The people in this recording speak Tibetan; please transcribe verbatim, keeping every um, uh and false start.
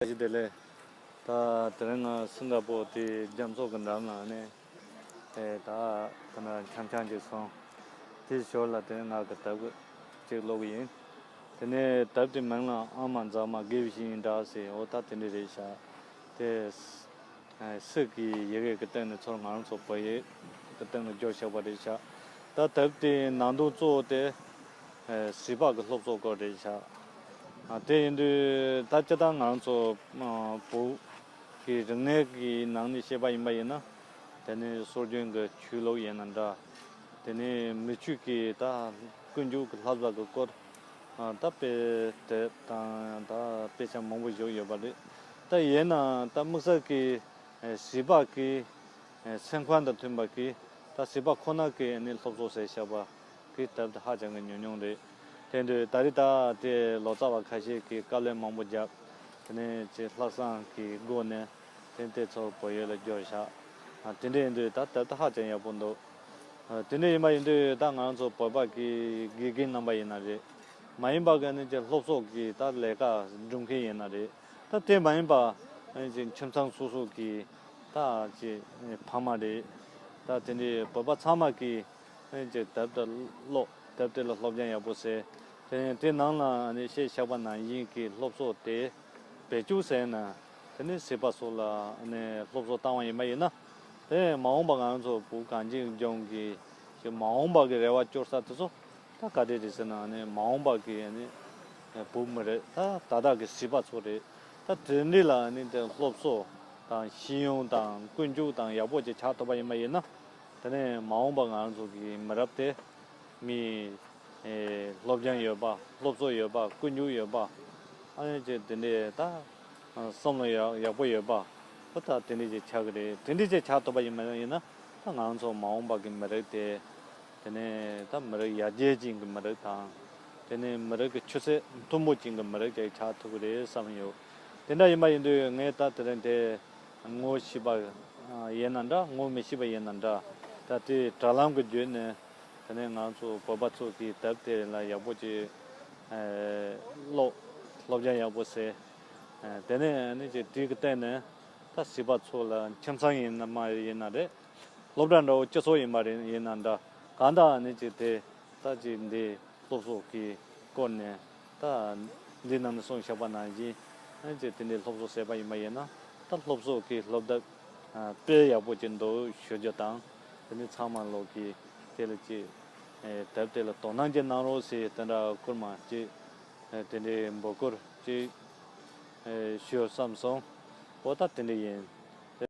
བཀྲ་ཤིས་བདེ་ལེགས། ད་དེ་རིང་ང་སིང་ག་པོར་དེ་རྒྱ་མཚོ་གི་འགྲམ་ལ་ནས་ཨེ་ད་ད་ན་འཆམ་འཆམ་ཅིག་སོང་། དེ་ཞོར་ལ་དེ་རིང་ང་གི་དེབ་ཅིག་ཀློག་གི་ཡིན། དེ་ནས་དེབ་དེ་མིང་ལ་ཨ་མ་མཛངས་མ་དགེ་བའི་བཤེས་གཉེན་འདྲ་ཟེར། འོ་ད་དེ་འདྲ་རེད་ཤག་དེ་སི་ཨེ་སི་གི་ཡི་གེ་གི་སྟེང་ནས་ཚུར་ང་རང་ཚོ་བོད་ཡིག་གི་སྟེང་ལ་བསྒྱུར་བཞག་པ་རེད་ཤག་ད་དེབ་དེའི་ནང་དོན་གཙོ་བོ་དེ་ཨེ་བྱིས་པ་གི་སློབ་གསོ་སྐོར་རེད་ཤག་ཨ་དེ་ཡིན་དུས་ད་སྤྱིར་བཏང་ང་རང་ཚོ་ཨ་བོད་ཀྱི་རིག་གནས་ཀྱི་ནང་ནས་བཤད་པ་ཡིན་པ་ཡིན་ན། དེ་ནས་སྲོལ་རྒྱུན་གྱི་ཆོས་ལུགས་ཡིན་ན་འདྲ། དེ་ནས་མི་ཆོས་ཀྱི་ད་ཀུན་སྤྱོད་ཀྱི་བསླབ་བྱ་གི་སྐོར་ཨ་ད་དཔེ་དེབ་དང་ད་དཔེ་ཆ་མང་པོ་བཞག་ཡོད་པ་རེད། ད་ཡིན་ནའང་ད་དམིགས་བསལ་གྱི་ཨེ་བྱིས་པ་གི་ཨེ་སེམས་ཁམས་དང་མཐུན་པ་གི་ད་བྱིས་པ་ཁོ་ན་གི་ཨ་ནི་སློབ་གསོ་ཟེར་བྱ་བ་གི་དེབ་དེ་ཧ་ཅང་གི་ཉུང་ཉུང་རེད། དེ་འདྲ་ད་རེས་ད་དེ་ལོ་ཙཱ་བ་ཁ་ཤས་ཀྱིས་དཀའ་ལས་མང་པོ་བརྒྱབ། དེ་ནས་ཅིག་ལྷག་བསམ་གྱི་སྒོ་ནས་དེ་དེ་ཚོ་བོད་ཡིག་ལ་བསྒྱུར་བཞག་ཨ་དེ་འདྲ་ཡིན་དུས་ད་དེབ་དེ་ཧ་ཅང་ཡག་པོ་འདུག་ཨ་དེ་འདྲ་ཡིན་པ་ཡིན་དུས་ད་ང་རང་ཚོ་བོད་པ་གི་དགེ་རྒན་རྣམ་པ་ཡིན་ན་རེད། མ་ཡིན་པ་གི་ནི་ཅིག་སློབ་གསོ་གི་ད་ལས་ཀ་སྒྲུབ་མཁན་ཡིན་ན་རེད། ད་དེ་མ་ཡིན་པ་ཨ་ནི་ཅིག་ཁྱིམ་ཚང་སོ་སོ་གི་ད་ཅིག་ཕ་མ་རེད། ད་དེ་འདྲའི་བོད་པ་ཚང་མ་གི་ཨ་ནི་ཅིག་དེབ་དེ་ཀློག་དེབ་དེ་ལ་སློབ་སྦྱོང་ཡག་པོ་བྱས། དེ་དེ་ནང་ལ་ཨ་ནི་བཤད་བཞག་པ་ནང་བཞིན་གྱི་སློབ་གསོ་དེ་བེད་སྤྱོད་བྱས་ན། དེ་ནས་བྱིས་པ་ཚོ་ལ་ཨ་ནི་སློབ་གསོ་བཏང་བ་ཡིན་པ་ཡིན་ན། དེ་མ་འོངས་པ་ང་རང་ཚོ་བོད་གངས་ཅན་ལྗོངས་ཀྱི་ཞེ་མ་འོངས་པ་གི་རེ་བ་བཅོལ་ས་དེ་ཚོ་ད་ག་འདྲ་རེད་ཟེར་ན། ཨ་ནི་མ་འོངས་པ་གི་ཨ་ནི་བོད་མི་རིགས་ད་ད་ལྟ་གི་བྱིས་པ་ཚོ་རེད། ད་དེ་འདྲ་ལ་ཨ་ནི་དེ་སློབ་གསོ་དང་ཤེས་ཡོན་དང་ཀུན་སྤྱོད་དང་ཡག་པོ་ཅིག་ཆགས་ཐུབ་པ་ཡིན་པ་ཡིན་ན། དེ་ནས་མ་འོངས་པ་ང་རང་ཚོ་གི་མི་རབས་དེ་མི་ཨེ་སློབ་སྦྱོང་ཡོད་པ། སློབ་གསོ་ཡོད་པ། ཀུན་སྤྱོད་ཡོད་པ། ཨ་ནི་ཅིག་དེ་འདྲའི་ད་བསམ་བློ་ཡག་ཡག་པོ་ཡོད་པ། ཨོ་ད་དེ་འདྲ་ཅིག་ཆགས་ཀྱི་རེད། དེ་འདྲ་ཅིག་ཆགས་ཐུབ་པ་ཡིན་པ་ཡིན་ན། ད་ང་རང་ཚོ་མ་འོངས་པ་གི་མི་རིགས་དེ། དེ་ནས་ད་མི་རིགས་ཡར་རྒྱས་ཅན་གྱི་མི་རིགས་དང་། དེ་ནས་མི་རིགས་ཀྱི་ཆུ་ཚད་མཐོན་པོ་ཅན་གྱི་མི་རིགས་ཅིག་ཆགས་ཐུབ་ཀྱི་རེད་བསམ་ཡོད། དེ་འདྲ་ཡིན་པ་ཡིན་དུས་ངས་ད་དེ་རིང་དེ་ངོ་ཤེས་པ་ཡིན་ན་འདྲ། ངོ་མི་ཤེས་པ་ཡིན་ན་འདྲ། ད་དེ་དྲ་ལམ་གྱི་བརྒྱུད་ནས། དེ་ནས་ང་ཚོ་བོད་པ་ཚོ་གིས་དེབ་དེ་ལ་ཡག་པོ་ཅིག་ཨེ་ཀློག་སློབ་སྦྱོང་ཡག་པོ་བྱས། ཨེ་དེ་ནས་ནི་ཅིག་དེ་གི་སྟེང་ནས་ད་བྱིས་པ་ཚོ་ལ་ཁྱིམ་ཚང་ཡིན་ན་མ་ཡིན་ན་རེད། སློབ་གྲྭ་འདྲ་བོ་སྤྱི་ཚོགས་ཡིན་པ་རེད། ཡིན་ན་འདྲ་གང་ལྟར་ནི་ཅིག་དེ་ད་ཅིག་འདི་སློབ་གསོ་གི་སྐོར་ནས། ད་འདི་ནང་ནས་གསུངས་བཞག་པ་ནང་བཞིན་ཨ་ཅེ་དེ་འདྲའི་སློབ་གསོ་ཟེར་བ་ཡིན་པ་ཡིན་ན། ད་སློབ་གསོ་གི་སློབ་དེབ་ཨ་དཔེ་ཡག་པོ་ཅིག་འདུག་ཞུ་རྒྱུ་དང་། དེ་ནས་ཚང་མ་ལོག་གིས་དེ་ལ་ཅིག་ཨེ་དེབ་དེ་ལ་དོ་སྣང་ཅིག་གནང་རོགས་ཟེར། དེ་འདྲ་བསྐུལ་མ་ཅིག་ཨེ་དེ་འདྲའི་འབོད་སྐུལ་ཅིག་ཨེ་ཞུ་བསམ་སོང་། འོ་ད་དེ་འདྲ་ཡིན།